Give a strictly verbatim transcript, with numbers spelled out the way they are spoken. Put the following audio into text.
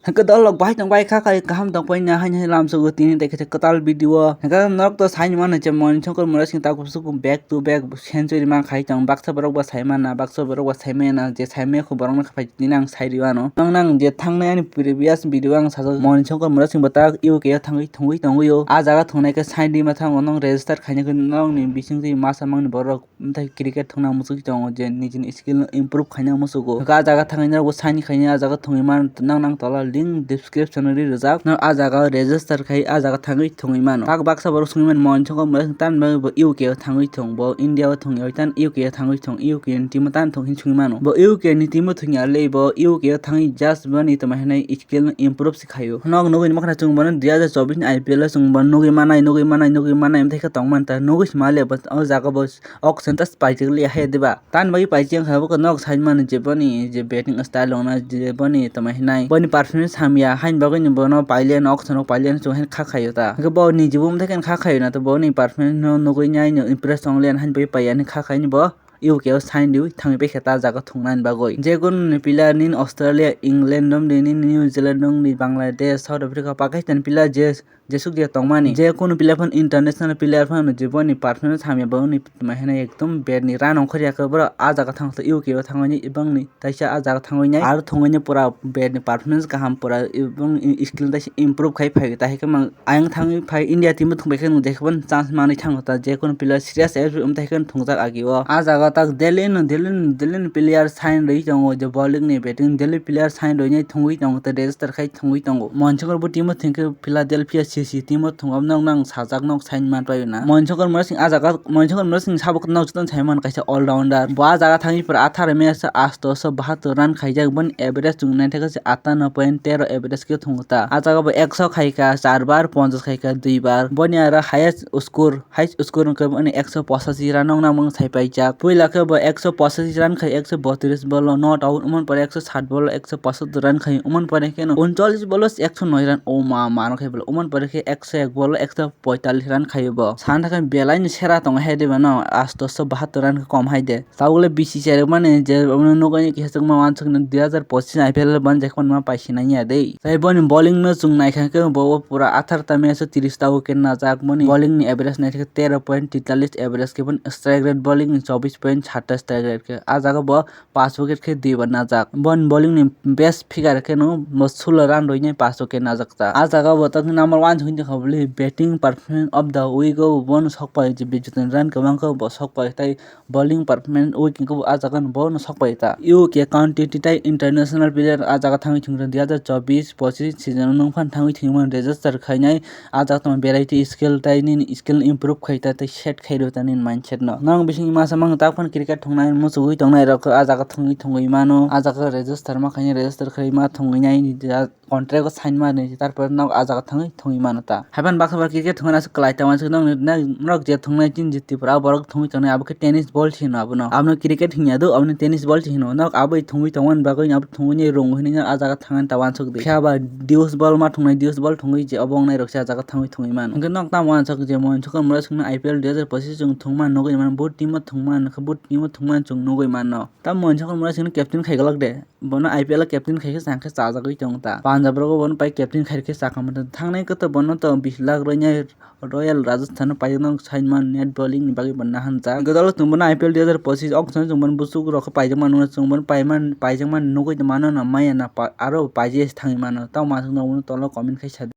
Hwnkhe dolok bahai tong bai kha khai kaham tong pai na haino hai lam sugo tini tei khe kwtal video. Hwnkhe norok to sai mano je Manik Shankar Murasing ta kusuku back to back century man khai tong, baksa borok ba sai mana, baksa borok ba sai maya na, je sai maya kho borok no khapai tini ang sai rw ano. Nang nang je thangnai ani previous video ang sajak Manik Shankar Murasing bo ta U K o thangwi thangwi tongwi o. A jaga thongnai khe sai di ma thango nang register khaina khe nang ni bising twi masa mangni borok. Tei cricket thwngna muchungwi tongo je nijini skill no improve khaina muchugo. Hwnkhe ah jaga thangwi norokbo sign khaina ah jaga thwngwi mano, nang nang tola link description o ri rijak. Norok ah jaga o register khai ah jaga thangwi thwngwi mano. Tak baksa borok swngwi mano Manik Shankar Murasing tamni bagwi bo U K o thangwi thwng, bo India o thwngya hoi tan U K o thangwi thwng, U K ni team o tan thwng hin swngwi mano. Bo U K ni team o thwngya le bo U K o thangwi just boni tamo hinai skill no improve se khaio. Nok nugwi nukha chwng bono dui hajar chobbish ni I P L o chwng bono nugwi manai, nugwi manai, nugwi manai, wngtwi khe tongmani ta nugwi se male bo o jaga bo. Ok, sentas paijak liya hai diba? Tan bagwi paijak kha, bo nok sai mani je boni je batting style ongna je boni tamo hinai. Boni performance hamya, hain bagwi ni bono pailiya, nok sanok pailiya, chwng hain kha khaio ta. Hwnkhe bo ni jibo mthai khe kha khaio na, to boni performance no nugwi nai no impress ong liya, hain bagwi paiya ni kha khai ni bo U K o sign riwi thangwi bai khe ta jaga thwngna ni bagwi. Je kunu ni player nini Australia, England romni, nini New Zealand romni, Bangladesh, South Africa, Pakistan player je jesuk je tongmani, je kunu player phano international player phano je boni performance hamya boni tamo hinai ekdom bad ni run ongkhor ya khe borok ah jaga thang U K o thangwi nai ebong ni taisa ah jaga thangwi nai aro thangwi nai pura bad ni performance kaham pura ebong skill taisa improve khai phai ta hai khe mang ayang thangwi phai India team o thung bai khe nung je khe bono chance manwi thango ta je kunu player serious wngthai khe thungjak agi o ah jaga tak Delhi no Delhi no Delhi ni player sign rwi tongo je bowling ni batting Delhi player sign rwi nai thungwi tongo ta register khai thungwi tongo Manik Shankar bo team o thwngkhe Philadelphia C C team o thwng o, nokno ang sajak, nok sign man paio na. Manik Shankar Murasing ah jaga, Manik Shankar Murasing sabo kwtal nok jotono sai man kaisa all rounder. Bo ah jaga thangwi pura atharo match o asto so bahator run khaijak, boni average chwng naithaikha se atano point tero average khe thwngwi ta. Ah jaga bo ekso khaikha char bar, ponchash khaikha dui bar. Boni aro highest score, highest score wngkha boni ekso pochashi run nokno ang sai paijak. Puila khe bo ekso pochashi run khai ekso botris ball o not out, umon pore ekso sat ball o ekso pochatur run khai, umon pore khe no uncholish ball o ekso noi run, o ma, ma rok khai bolo, umon pore khe ekso ek ball o ekso poitallish run khai bo. Sana thangkhe belai ni sera tongo hai de bano, asto so bahatur run khe kom hai de. Tabuk le B C C I rok mani je omo nugwi kisa chwngma wansuk no dui hajar pochis I P L o ban je khon ma paisi nang ya de. Tei boni bowling no chwng naikha khe bo pura atharta match o tiris ta wicket najak, boni bowling ni average naikha khe tero point teitallish average khe, boni strike rate bowling ni chobbish point satta strike rate khe. Ah jaga bo pass wicket khe dui bar najak. Boni bowling ni best figure khe no bo sulo run rwinai pass wicket najak ta. Ah jaga bo tak number one se hwnjakha bwlwi batting performance of the week o bono sok pai je bijotni run kwbang khe bo sok pai tei bowling performance week hwnkhe bo ah jaga no bono sok pai ta. U K county tei international player ah jaga thangwi thwngwi dui hajar chobbish pochis season o nwng phan thangwi thwngwi mano register khainai. Ah jaga tongma variety skill tei nini skill improve khai ta tei set khai rw ta nini mindset no. Nwng bisingni masa mang tak phan cricket thwngnai muchugwi tongnai rok ah jaga thwngwi thwngwi mano. Ah jaga register ma khainai register khai ma thwngwi nai nini contract o sign ma nini tarpore nok ah jaga thangwi thwngwi mano ta. Haiphano baksa baksa cricket thwngna aswk kwlai ta wansuk nok norok je thwngnai chini je Tripura o borok thwngwi tongnai abo khe tennis ball se hino abono. Abono cricket hinya do, abono tennis ball se hino. Nok aboi thwngwi tongmani bagwi abo thwngwi rwngo hinwi ah jaga thangani ta wansuk di. Phiya ba deuce ball ma thwngnai, deuce ball thwngwi je obo wngnai rok se ah jaga thangwi thwngwi mano. Hwnkhe nok tamo wansuk je Manik Shankar Murasing no I P L dui hajar pochis chwng thwngmani nugwi mano, bo team o thwngmani, bo team o thwngmani chwng nugwi mano. Tamo Manik Shankar Murasing no captain khai glak de. Bono I P L o captain khai khe chang khe chajagwi tongo ta. Punjab rogo bono pai captain khai khe chakha mantha. Thangnai kwtal bono to bish lakh rwinai Royal Rajasthan o paijak nang sign man net bowling ni bagwi bo nahanjak. Hwnkhe dolo chwng bono I P L dui hajar pochis o chwng bono buchuk rok khe paijak mano, chwng bono paiman, paijakmani nugwi mano na maya na pa-, aro paijak thangwi mano. Tamo aswk no bono tolo comment khai sa di.